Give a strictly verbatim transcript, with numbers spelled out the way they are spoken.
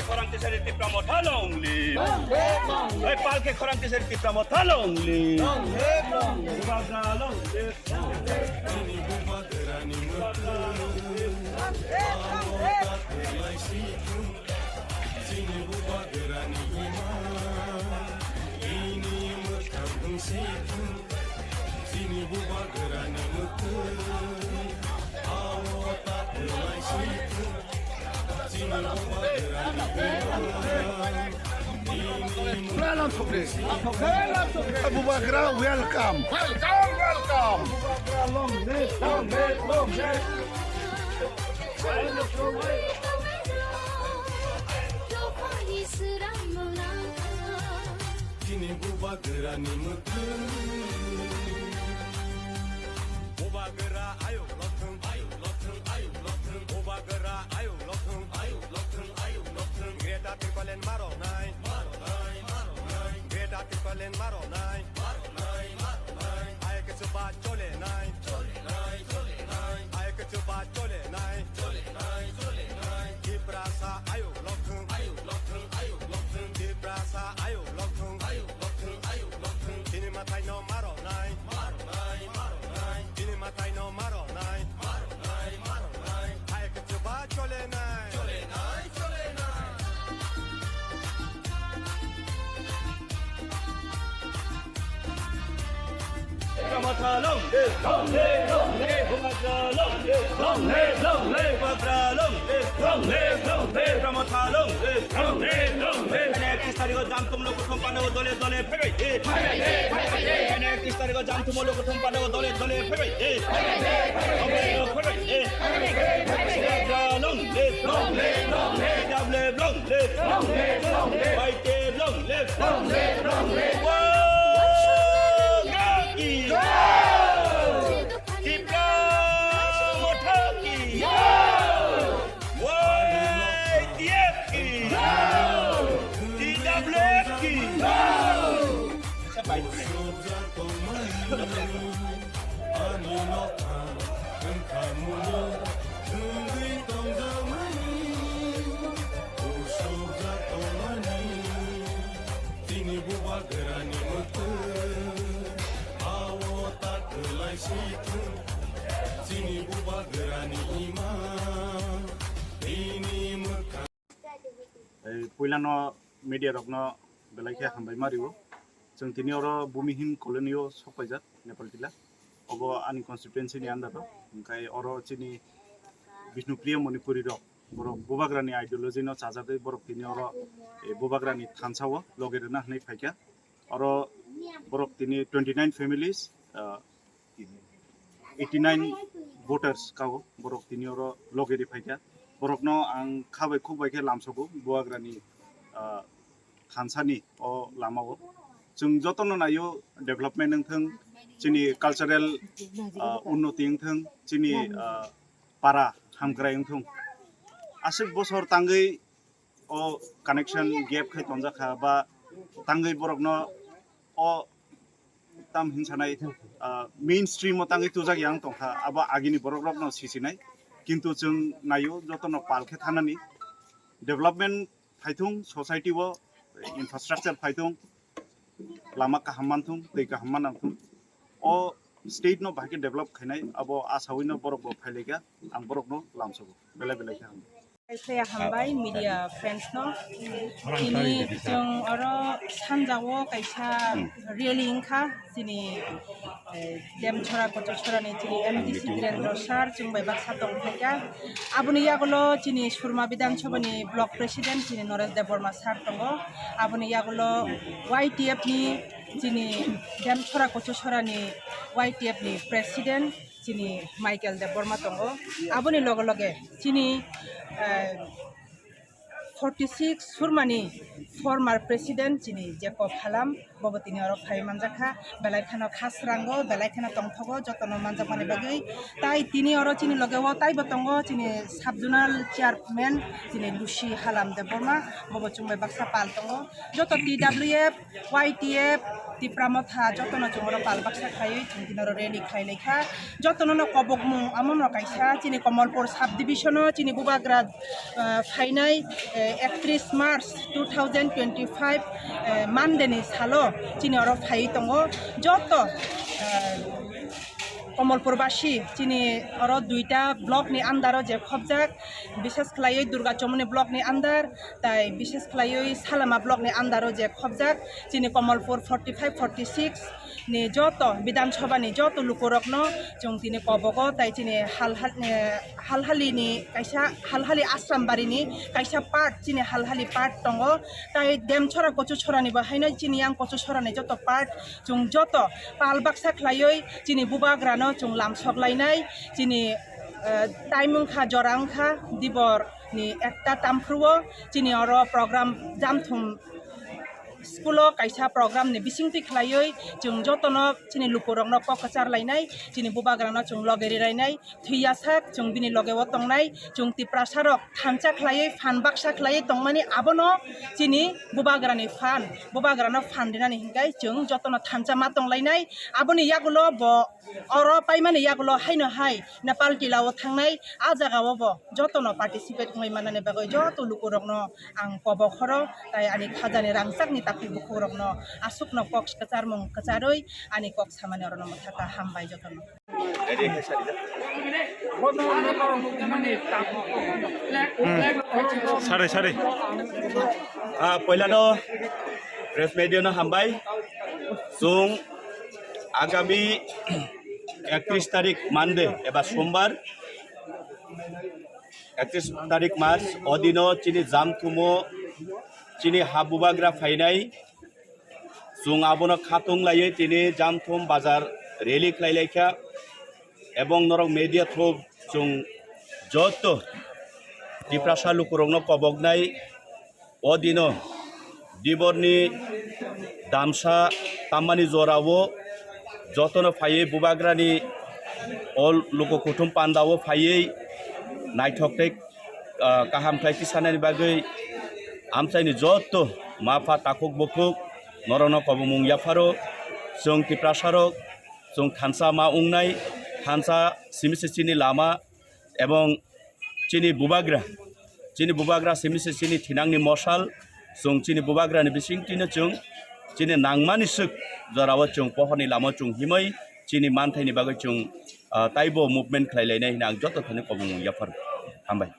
Khorang tisari Tipra Motha long live. Hai palke khorang tisari Tipra Motha long live. Bubagra long live. Bubagra, welcome. Welcome, welcome. Bubagra, long live, long live, long live. Chini Bubagra ni mwkhwng. Bubagra ayuk lothwng, ayuk lothwng, ayuk lothwng. Bubagra ayuk lothwng, ayuk lothwng, ayuk lothwng. Greater Tipraland maro nai, maro nai, maro nai. Greater Tipraland maro nai, maro nai, maro nai. Ayuk chuba chole nai, chole nai, chole nai. Ayuk chuba chole nai, chole nai, chole nai. Tiprasa ayuk lothwng, ayuk lothwng, ayuk lothwng. Tiprasa ayuk lothwng, ayuk lothwng, ayuk lothwng. Chini mathai no maro nai, maro nai, maro nai. Chini mathai no maro nai, maro nai, maro nai. Ayuk chuba chole nai, chole nai, chole nai. Tipra Motha long live, long live, long live. Bubagra long live, long live, long live. Bubagra long live, long live, long live. Tipra Motha long live, long live, long live. Ekis tarikh jam tum lok thum pano dole dole phaibai de. Ekis tarikh jam tum lok thum pano dole dole phaibai de. Phaibai de, phaibai de. Bubagra long live, long live, long live. T W F long live, long live, long live. Y T F long live, long live, long live. Bubagra ki jai. Tipra Motha ki jai. Y T F ki jai. T W F ki jai. Ani nokha wngkha mulo wngwi tongjakmani, usukjak tongmani. Chini Bubagrani mwkhwng, ao ta kwlai si thung. Chini Bubagrani ima, bini mwkhang. Ei, puilano media rokno belai khe hambai ma rio. Chwng tini oro Bhumihin colony o sok paijak, Nepal tila. Obo ani constituency ni under o. Hwnkhe oro chini Bishnupriya Manipuri rok, borok Bubagrani ideology no chajagwi borok tini oro, eh, Bubagrani thansa o loge rwna hwnwi phaikha. Oro borok tini twenty nine families, ah, eighty nine voters kao borok tini oro loge ri phaikha. Borokno ang kha bai khuk bai khe lamsogo Bubagrani, ah, thansani o lama o. Chwng jotono naio development wngthwng, chini cultural, ah, unnoti wngthwng, chini, ah, para hamkrai wngthwng. Aswk bosor tangwi o connection gap khai tonjak kha, ba tangwi borokno o tam hin sanai, ah, mainstream o tangwi tujak yang tong kha, abo agini borok rokno sisinai. Kintu chwng naio jotono pal khe thanani, development phaithung, society o infrastructure phaithung, lama kaham manthung, tei kaham manangthung. O state no bahai khe develop khainai, abo asawino borok bo phailaikha, ang borokno lamsogo, belai belai khe hambai. Kaiphaya hambai media friends no. Tini chwng oro sanjao kaisa rally wngkha, chini, eh, Demchora Kochachora ni chini M D C Dhirendra sir chwng bai baksa tongphaikha. Aboni yagulo chini Surma Bidhan Sabha ni block president chini Noresh Debbarma sir tongo. Aboni yagulo Y T F ni chini Demchora Kochachora ni Y T F ni president chini Michael Debbarma tongo. Aboni loge loge chini, eh, forty six Surmani former president chini Jacob Halam, bobo tini oro phai manjakha, belai kheno khasrango, belai kheno tongthogo, jotono manjakmani bagwi. Tai tini oro chini loge o taibo tongo chini sub zonal chairman chini Lucy Halam Debbarma, bobo chwng bai baksa pal tongo. Joto T W F, Y T F, Tipra Motha jotono chwng oro pal baksa khaiwi chwng tini oro rally khlai lai kha. Jotono no kobokmung amo no kaisa chini Komolpur sub division o chini Bubagra, ah, phainai, eh, Ekatris March two thousand twenty-five, eh, Monday ni salo chini oro phai tongo joto, eh, Komolpur basi. Chini oro duita block ni under o je khobjak, bishes khlaiwi Durga Chomoni block ni under, tai bishes khlaiwi Salama block ni under o je khobjak, chini Komolpur forty five, forty six ni joto Bidhan Sabha ni joto lukurokno chwng tini kobogo, tai chini hal hal, eh, Halhali ni kaisa, Halhali Ashram Bari ni kaisa part, chini Halhali part tongo, tai Demchora Kochuchora ni bo haino chini yang Kochuchora ni joto part, chwng joto pal baksa khlaiwi chini bubagra no chwng lamsok lainai, chini, eh, time wngkha, jora wngkha dibor ni ekta tamphru o chini oro program Jamthum school o kaisa program ni bisingtwi khlaiwi chwng jotono chini lukurokno kok kwchar lainai, chini bubagrano chwng loge rirainai, thwiyasak chwng bini loge o tongnai, chwng Tiprasa rok thansa khlaiwi, phan baksa khlaiwi tongmani, abono chini bubagrani phan, bubagrano phan rinani hinkai chwng jotono thansa ma tonglainai. Aboni yagulo bo oro paimani yagulo haino hai Nepal tila o thangnai, a jaga o bo jotono participate wngwi mannani bagwi joto lukurokno ang kobo khoro, tai ani khajani rangchakni takhuk bukhukrokno aswkno kok kwcharmung kwcharwi ani kok samani orono mwthaka. Hambai jotono. Sari, sari. Ah, poilano press media no hambai. Chwng agami ekatris tarik Monday eba Sombar, ekatris tarik March, o dino chini Jamthumo chini ha bubagra phainai. Chwng abono khatung laiwi tini Jamthum bazar rally khlai laikha, ebong norok media through chwng joto Tiprasa lukurokno koboknai. O dino diborni damsa tammani jorao jotono phaiwi bubagrani o luku kuthum pandao phaiwi naithok tei, ah, kaham khlai tisanani bagwi amchaini joto mapha takhuk bukhuk norokno kobomung yapharo. Chwng Tiprasarok chwng thansa ma wngnai, thansa simi se chini lama ebong chini bubagra, chini bubagra simi se chini thinangni mosal. Chwng chini bubagrani bisingtwino chwng chini nangmani swk jorao chwng pohorni lama chwng himwi chini manthaini bagwi chwng, ah, taibo movement khlai lainai hwnwi ang joto thani kobomung yapharo. Hambai.